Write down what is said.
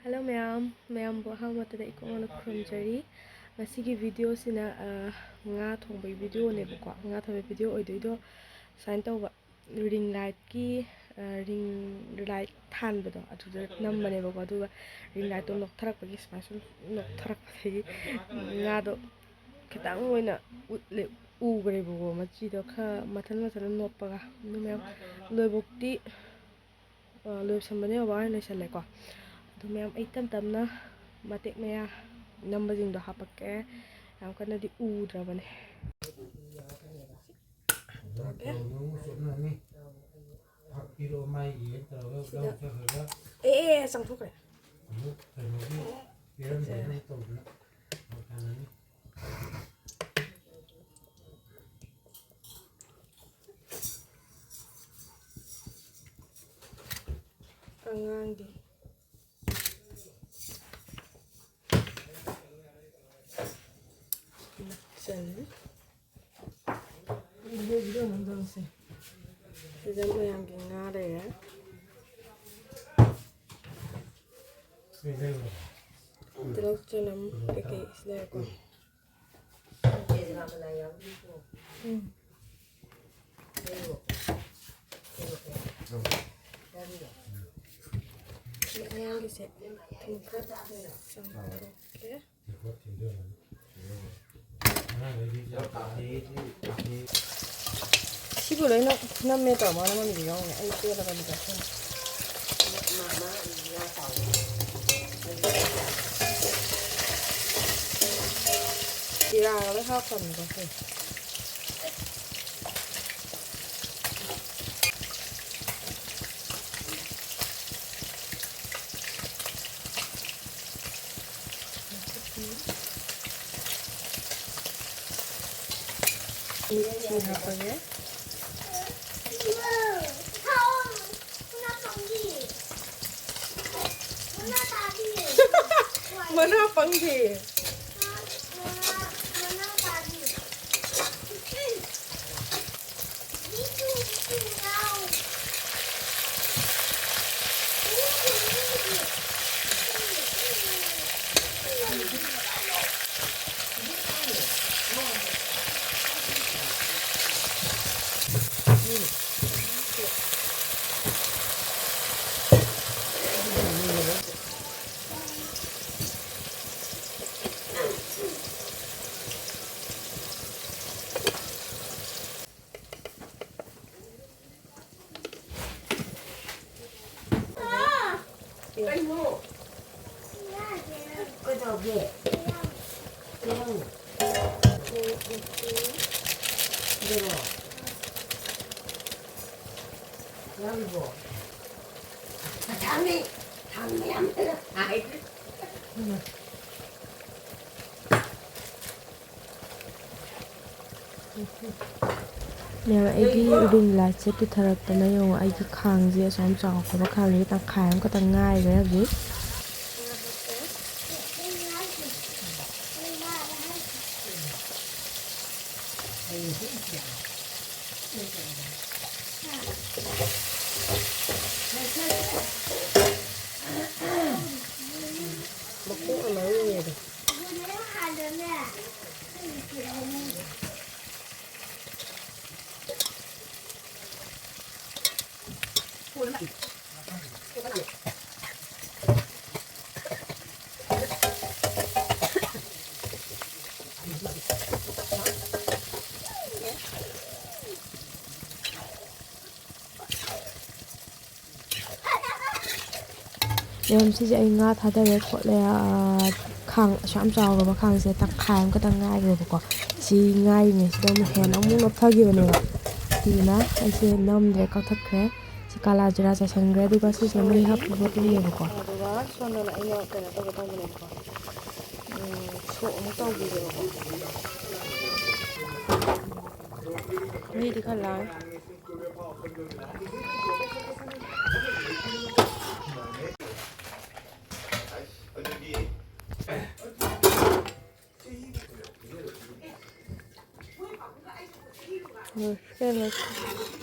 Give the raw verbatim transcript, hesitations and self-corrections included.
Hello ꯃꯌꯥꯝ, ꯃꯌꯥꯝꯕꯨ ꯑꯍꯥꯟꯕꯗ ꯏꯀꯣꯛ ꯃꯉꯣꯟꯗ ꯈꯨꯔꯨꯝꯖꯔꯤ꯫ ꯉꯁꯤꯒꯤ ꯚꯤꯗꯤꯑꯣꯁꯤꯅ, ꯑ, ꯉꯥ ꯊꯣꯡꯕꯒꯤ ꯚꯤꯗꯤꯑꯣꯅꯦꯕꯀꯣ꯫ ꯉꯥ ꯊꯣꯡꯕꯒꯤ ꯚꯤꯗꯤꯑꯣ ꯑꯣꯏꯗꯣꯏꯗꯣ ꯁꯨꯃꯥꯏꯅ ꯇꯧꯕ, ꯔꯤꯡ ꯂꯥꯏꯠꯀꯤ, ꯑ, ꯔꯤꯡ ꯂꯥꯏꯠ ꯊꯥꯟꯕꯗꯣ ꯑꯗꯨꯗ ꯅꯝꯕꯅꯦꯕꯀꯣ꯫ ꯑꯗꯨꯒ ꯔꯤꯡ ꯂꯥꯏꯠꯇꯣ ꯅꯣꯛꯊꯔꯛꯄꯒꯤ, ꯁꯨꯃꯥꯏꯅ ꯁꯨꯝ ꯅꯣꯛꯊꯔꯛꯄꯗꯒꯤ ꯉꯥꯗꯣ ꯈꯤꯇꯪ ꯑꯣꯏꯅ ꯎꯠꯂꯦ, ꯎꯈ꯭ꯔꯦꯕꯀꯣ꯫ ꯃꯆꯤꯗꯣ ꯈꯔ ꯃꯊꯟ ꯃꯊꯟ ꯅꯣꯛꯄꯒ꯫ ꯑꯗꯨ ꯃꯌꯥꯝ ꯂꯣꯏꯕꯣꯛꯇꯤ ꯑ, ꯂꯣꯏꯁꯟꯕꯅꯦ, ꯕꯕꯥ ꯍꯣꯏ ꯂꯣꯏꯁꯜꯂꯦꯀꯣ꯫ ꯑꯗꯨ ꯃꯌꯥꯝ ꯑꯩ ꯇꯞ ꯇꯞꯅ ꯃꯇꯦꯛ ꯃꯌꯥ ꯅꯝꯕꯁꯤꯡꯗꯣ ꯍꯥꯄꯛꯀꯦ꯫ ꯌꯥꯝ ꯀꯟꯅꯗꯤ ꯎꯗ꯭ꯔꯕꯅꯦ꯫ ꯁꯤꯗ ꯑꯦ, ꯑꯦ, ꯑꯦ, ꯆꯪꯊꯣꯛꯈ꯭ꯔꯦ꯫ ꯑꯉꯥꯡꯗꯤ ꯆꯜꯂꯤ꯫ ꯁꯤꯗ ꯃꯌꯥꯝꯒꯤ ꯉꯥ ꯂꯩꯔꯦ꯫ ꯇꯤꯜꯍꯧ ꯆꯅꯝ ꯀꯩꯀꯩ ꯂꯩꯔꯦꯀꯣ꯫ ꯎꯝ꯫ ꯁꯤ ꯑꯉꯥꯡꯒꯤꯁꯦ ꯊꯨꯝ ꯈꯔ ꯆꯥꯝꯊꯣꯛꯀꯦ꯫ ꯁꯤꯕꯨ ꯂꯣꯏꯅ ꯅꯝꯃꯦ ꯇꯧꯔ ꯃꯥꯅ ꯃꯃꯤꯗꯤ ꯌꯥꯎꯔꯝꯃꯦ꯫ ꯑꯩ ꯄꯦꯜꯂꯕꯅꯤ ꯆꯥꯛꯈꯨꯝ꯫ ꯖꯤꯔꯥꯒ ꯂꯣꯏ ꯍꯥꯞꯈ꯭ꯔꯕꯅꯤꯀꯣ ꯁꯤ꯫ ꯃꯤꯊꯤ ꯍꯥꯞꯄꯒꯦ꯫ ꯃꯅꯥ ꯄꯪꯊꯤ꯫ ꯀꯩꯗꯧꯒꯦ? ꯀꯩꯗꯧꯅꯣ? ꯀꯩꯗꯧꯔꯣ? ꯌꯥꯎꯔꯤꯕꯣ? ꯊꯥꯡꯅꯤ, ꯊꯥꯡꯅꯤ ꯌꯥꯝ ꯍꯥꯏꯈ꯭ꯔꯦ꯫ ꯃꯌꯥꯝ, ꯑꯩꯒꯤ ring light ꯁꯦ ꯄꯨꯊꯔꯛꯇꯅ ꯌꯦꯡꯉꯣ, ꯑꯩꯒꯤ ꯈꯥꯡꯁꯦ ꯑꯁꯨꯛ ꯌꯥꯝ ꯆꯥꯎꯈ꯭ꯔꯕ ꯈꯥꯡꯁꯦ ꯇꯪꯈꯥꯏ ꯑꯃꯈꯛꯇꯪ ꯉꯥꯏꯈ꯭ꯔꯦ ꯍꯧꯖꯤꯛ꯫ ꯃꯀꯣꯛꯅ ꯃꯔꯨꯅꯦꯗꯣ꯫ ꯃꯌꯥꯝ, ꯁꯤꯁꯦ ꯑꯩ ꯉꯥ ꯊꯥꯗꯔꯦ ꯈꯣꯠꯂꯦ꯫ ꯑꯥ, ꯈꯥꯡ ꯑꯁꯨꯛ ꯌꯥꯝ ꯆꯥꯎꯈ꯭ꯔꯕ ꯈꯥꯡꯁꯦ ꯇꯪꯈꯥꯏ ꯑꯃꯈꯛꯇꯪ ꯉꯥꯏꯈ꯭ꯔꯦꯕꯀꯣ꯫ ꯁꯤ ꯉꯥꯏꯔꯤꯉꯩꯁꯤꯗ ꯑꯃꯨꯛ ꯍꯦꯟꯅ ꯑꯃꯨꯛ ꯅꯞꯊꯈꯤꯕꯅꯦꯕ꯫ ꯑꯗꯨꯗꯨꯅ ꯑꯩꯁꯦ ꯅꯝꯗ꯭ꯔꯦ, ꯀꯛꯊꯠꯈ꯭ꯔꯦ꯫ ꯁꯤ ꯀꯥꯂꯥ ꯖꯤꯔꯥ ꯆꯥꯏꯁꯟꯈ꯭ꯔꯦ, ꯑꯗꯨꯒ ꯁꯤꯁꯤꯅ ꯃꯍꯤ ꯍꯥꯞꯈꯤꯕ ꯃꯇꯨꯡꯅꯦꯕꯀꯣ꯫ ꯑꯗꯨꯒ ꯁꯣꯝꯗꯅ ꯑꯩꯅ ꯀꯩꯅꯣ ꯇꯧꯒꯦ ꯇꯧꯕꯅꯦꯕꯀꯣ꯫ ꯎꯝ, ꯁꯣꯛ ꯑꯃꯨꯛ ꯇꯧꯈꯤꯒꯦꯕꯀꯣ꯫ ꯃꯤꯗꯤ ꯈꯔ ꯂꯥꯡꯉꯦ꯫ ꯂꯣꯏꯁꯤꯜꯂꯁꯤ꯫